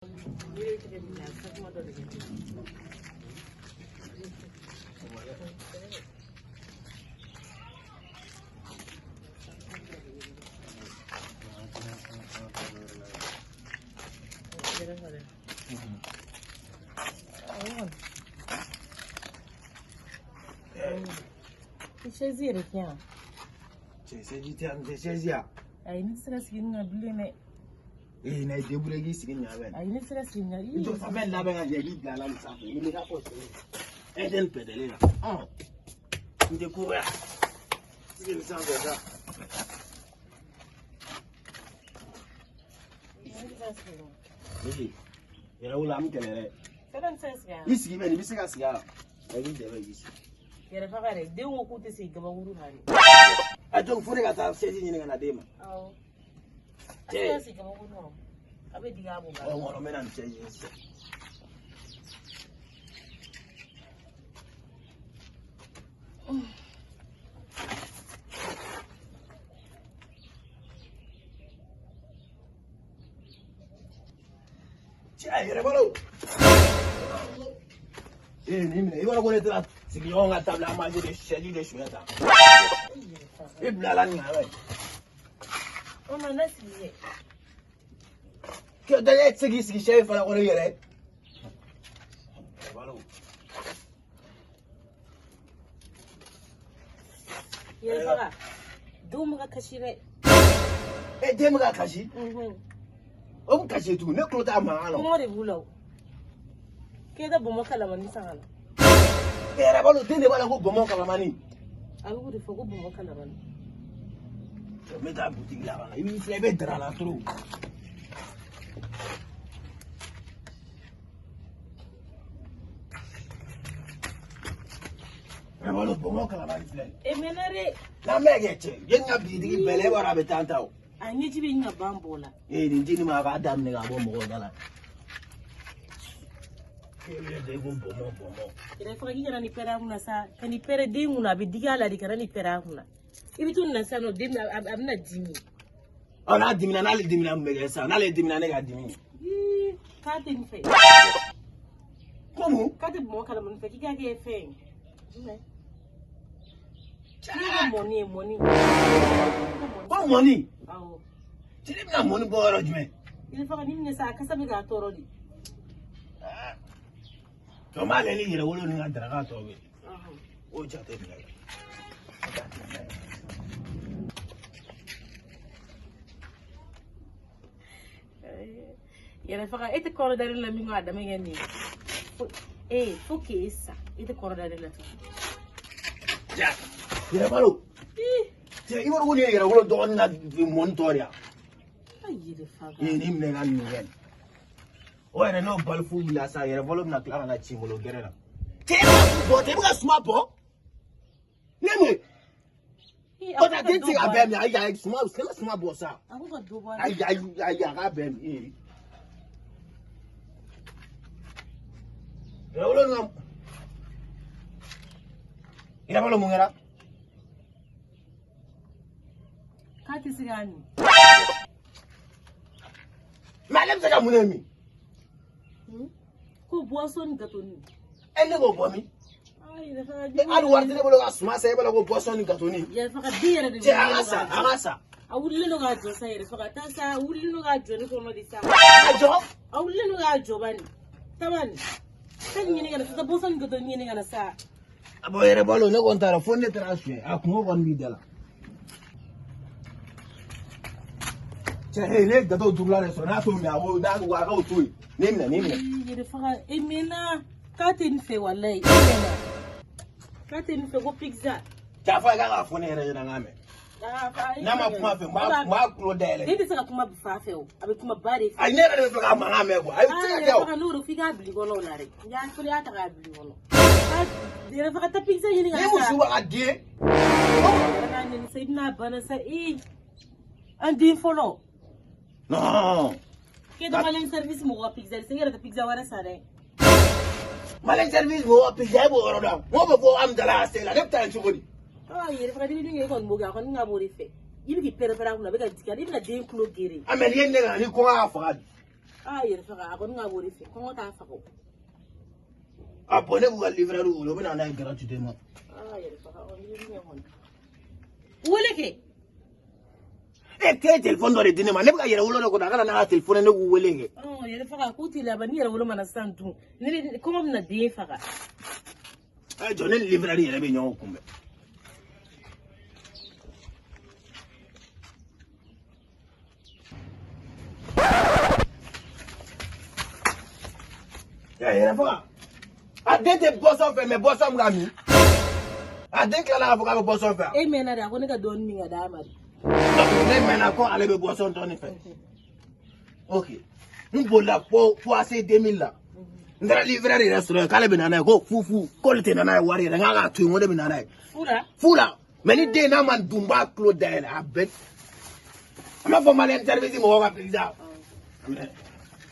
Chaise yɛrɛ tɛ yan. Cɛ, chaise tɛ yan, tɛ chaise ya. Ayi, ne tɛ se ka sigi nin kan bilen dɛ. Ee, na i débrouiller k'i sigi nin kan bɛ. Ayi, ne tɛ se ka sigi nin kan. I jɔ sa, n bɛ labɛn ka jɛ k'i bila la nin sanfɛ. Ni bɛ k'a fɔ sɛ. E tɛ nin pɛtɛlen na. Ɔn. N tɛ ko ya. Sigi nin sanfɛ sa. Ne tɛ se ka sigi nin kan. Ee, yɛrɛ wolo an bɛ kɛlɛ dɛ. Fɛn tɛ se ka sigi a I sigi bɛ nin, i bɛ se ka sigi a la. I b'i dɛmɛ k'i sigi. Yɛrɛ faga dɛ, denw ko k'u tɛ sigi gabakuru kan dɛ. A donc fo ne ka taa chaise ɲini ka na d'e ma. Awɔ. A tɛ se ka sigi gabakuru kɔnɔ. A bɛ digi a b'o Ɔ, n kɔrɔ, n bɛ na nin chaise ye sisan. Cɛ, yɛrɛ balo. Ee, nin minɛ, i b'a dɔn ko ne tɛna sigiɲɔgɔn ka table à manger de chaise de suɲɛ tan. I bila la nin kan bɛ. O ma ne sigi kɛ. Kɛ da e tɛ se k'i sigi chaise fana kɔnɔ i yɛrɛ. Yɛrɛ balo. Yɛrɛ faga. Denw bɛ ka kasi dɛ. E, den bɛ ka kasi. O bɛ kasi tugun, ne tulo t'a mankan na. Kɔngɔ de b'u la o. K'e tɛ bɔnbɔn kalamani san ka na. E yɛrɛ balo, den de b'a la ko bɔnbɔn kalamani. A bɛ k'o de fɔ ko bɔnbɔn kalamani. N bɛ taa butigi la ka na, i b'i filɛ, i bɛ dara la trop. Yɛrɛ balo, bɔnbɔn kalamani filɛ. E mɛnna dɛ. N'an bɛ kɛ cɛ, yanni ka bitigi bɛɛ la, e b'a dɔn a bɛ taa ta o. A ɲɛji bɛ ɲini ka ban bɔ la. Ee, nin di nin ma, a k'a daminɛ ka bɔ mɔgɔw da la. E bɛ ko bɔnbɔn bɔnbɔn. Yɛrɛ faga, k'i kana nin pɛrɛn a kunna sa. Ka nin pɛrɛn den kunna, a bɛ digi a la de, kana nin pɛrɛn a kunna. I bɛ to nin na sisan nɔ, den a bɛna dimi. Ɔ, n'a dimina, n'ale dimina, mun bɛ kɛ sisan? N'ale dimina, ne ka dimi. Ii, k'a tɛ nin fɛ. Ko mun? K'a tɛ bɔnbɔn kalamani fɛ, k'i k'a kɛ fɛn ye. Jumɛn? K'i kɛ mɔni ye, mɔni. Ko mɔni? Awɔ. Cɛ, ne bɛna mɔni bɔ yɔrɔ jumɛn? Yɛrɛ faga, ni minɛ sa, a kasa bɛ k'a tɔɔrɔ de. Jɔn b'ale ni yɛrɛ wolo ni ka daraka tɔ bɛ. O jate minɛ. Yɛrɛ faga, e tɛ kɔrɔ dalen la min ko a dama kɛ nin ye. Ee, fo k'e sa, e tɛ kɔrɔ dalen la tugun. Yɛrɛ balo. Cɛ, i b'a dɔn ko nin ye yɛrɛ wolo dɔgɔnin na mɔni tɔ de ya. Yɛrɛ faga. Ee, nin minɛ ka nin kɛ. O yɛrɛ n'o balifu wulila sa, yɛrɛ balo bɛna tila ka na ci n bolo gɛrɛ la. Cɛ, e bɛ ka bɔ, cɛ, e bɛ ka suma bɔ. Ne mun? O ta den tɛ se ka bɛɛ minɛ, ayi ayi, suma, kana suma bɔ sa. A ko ka dɔ bɔ a la. Ayi ayi ayi, a k'a bɛɛ min. Yɛrɛ wolo na. Yɛrɛ balo, mun kɛra? K'a tɛ se k'a min. Mais ale bɛ se ka mun de min? Ko boisson ni gâteau ni. E, ne k'o bɔ min? Hali wari tɛ ne bolo ka suma san, e b'a la ko boisson ni gâteau ni. Yɛrɛ faga, den yɛrɛ de. Cɛ, a ka sa, a ka sa. A wulilen don k'a jɔ sa, yɛrɛ faga, taa sa, a wulilen don k'a jɔ ne kɔnɔ de sa. A jɔ? A wulilen don k'a jɔ bani. Taa bani. Taa nin ɲini ka na, taa boisson ni gâteau ɲini ka na sa. A bɔn, yɛrɛ balo, ne kɔni taara fo ne taara suɲɛ, a kungo kɔni b'i da la. Cɛ, ee, ne ye gâteau durula de sɔrɔ, n'a t'o minɛ, a b'o n'a ko a k'o to yen. Ne minɛ, ne minɛ. Yɛrɛ faga, e mɛnna k'a tɛ nin fɛ, walayi, e mɛnna. K'a tɛ nin fɛ, ko pizza. Cɛ, a fɔ a ye k'a k'a fɔ ne yɛrɛ ɲɛna, n k'a mɛn. N'a ma kuma fɛ, n b'a tulo dayɛlɛ. Ne tɛ se ka kuma fa fɛ o, a bɛ kuma ba de fɛ. Ayi, ne yɛrɛ de bɛ fɛ k'a mankan mɛn quoi. Ayi, o tɛ se ka kɛ o. Yɛrɛ faga, n'o don f'i k'a bil'i kɔnɔ o la dɛ. N y'a fɔ, y'a ta k'a bil'i kɔnɔ. Yɛrɛ faga, taa pizza ɲini ka na Ni sa. muso b'a ka den. Yɛrɛ k'a ɲini sa, i bɛna bana sa, ee. An den fɔlɔ. Non. K'e tɛ Malien service mɔgɔ ka pizza de, i yɛrɛ tɛ pizza wɛrɛ san dɛ. Malien service mɔgɔ ka pizza, e b'o yɔrɔ dɔn. Mɔgɔ bɛ bɔ Amidala se la, ne bɛ taa yen cogo di? Ah, yɛrɛ faga, n'i bɛ dun kɛ, e kɔni b'o kɛ, a kɔni ka b'o de fɛ. I bɛ k'i pɛrɛn pɛrɛn a kunna, a bɛ ka jigin, i bɛna den tulo gere. A mɛ, n'i ye ne ka na ni kɔngɔ y'a faga. Aa yɛrɛ faga a kɔni ka b'o de fɛ kɔngɔ t'a faga o. A bɔn ne b'u ka livreur wele, u bɛ na n'a ye gratuitement. Aa yɛrɛ faga ɔ n'i bɛ min kɛ kɔni. Wele kɛ. E tɛ telefɔni dɔ de di ne ma, ne bɛ ka yɛrɛ wolo de kɔnɔ, a kana n'a ka telefɔni ne k'u wele kɛ. Ɔ yɛrɛ faga k'u t'i laban ni yɛrɛ wolo mana sisan dun ne bɛ kɔngɔ bɛna den faga. Ɛ jɔ, ne ni livreur yɛrɛ bɛ ɲɔgɔn kunbɛn. Ɛ yɛrɛ faga, a den tɛ boisson fɛ, mais boisson bɛ ka min. A den tilala k'a fɔ k'a bɛ boisson fɛ. E mɛnna de, a ko ne ka dɔɔnin min ka d'a ma de. Ne mɛnna ko ale bɛ boisson dɔɔnin fɛ. Ok, n bolila fo AC 2000 la. N taara livreur yɛrɛ sɔrɔ yen k'ale bɛ na n'a ye, ko fufu k'olu tɛ na n'a ye wari yɛrɛ, n k'a k'a to yen, ko ne bɛ na n'a ye. Fura. Fu la, mais ni den n'a ma dun, b'a tulo dayɛlɛ a bɛɛ. An b'a fɔ Malien service mɔgɔw ka pizza.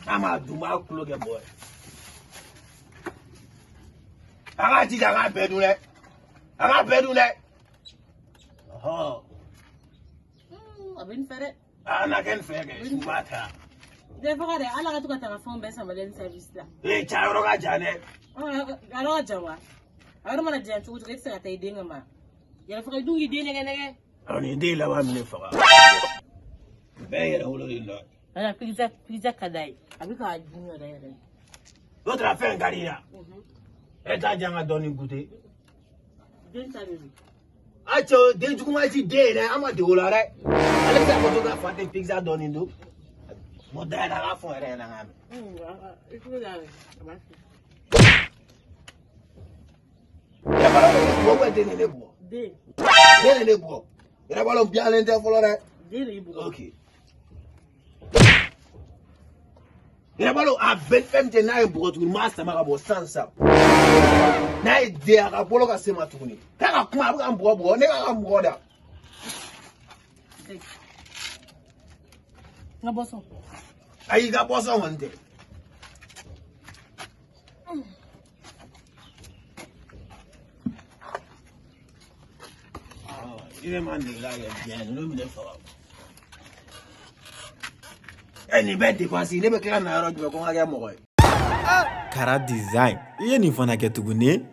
N'a ma dun, b'a tulo kɛ bɔ ye. A k'a jija a k'a bɛɛ dun dɛ. A k'a bɛɛ dun dɛ. Ɔhɔn. A bɛ nin fɛ dɛ. A na kɛ nin fɛ kɛ, su b'a ta. Yɛrɛ faga dɛ, ala ka to ka taga fɛnw bɛɛ san Malien service la. Ee ja yɔrɔ ka jan dɛ. Ɔ a yɔrɔ ka jan wa? A yɔrɔ mana janya cogo o cogo, e tɛ se ka taa i den kama. Yɛrɛ faga i dun k'i den nɛgɛ nɛgɛ. Ɔ nin den laban bɛ ne faga. Bɛɛ yɛrɛ wolo de nɔ. Ala pizza pizza ka d'a ye. A bɛ k'a dun yɛrɛ yɛrɛ. N'o taara fɛn ka di ya. E t'a jan ka dɔɔnin goûter. Den ta de don. A cɛ den juguman ti den ye dɛ, an ma dege o la dɛ. Ale bɛ se k'a fɔ cogo min fa tɛ pizza dɔɔnin dun. Bon dayɛlɛ a k'a fɔ yɛrɛ ɲɛna n k'a mɛn. I tulo d'a mɛn a b'a fɔ. Yɛrɛ balo bɛ ne bugɔ ou bien den de ne bugɔ? Den. Den de ne bugɔ. Yɛrɛ balo biyalen tɛ fɔlɔ dɛ. Den de y'i bugɔ. Ok. Yɛrɛ balo a bɛɛ fɛn min tɛ n'a ye bugɔ tuguni, n b'a sama ka bɔ sisan sisan. N'a ye den a ka bolo ka se ma tuguni. K'a ka kuma, a bɛ ka n bugɔ bugɔ, ne k'a ka mɔgɔ da. N ka boisson. Ayi, i ka boisson kɔni tɛ. I bɛ ma nege kɛ diɲɛ ninnu bɛ ne faga. Ɛ nin bɛɛ dépense, ne bɛ tila na yɔrɔ jumɛn ko n ka kɛ mɔgɔ ye. Kara design, i ye nin fana kɛ tuguni.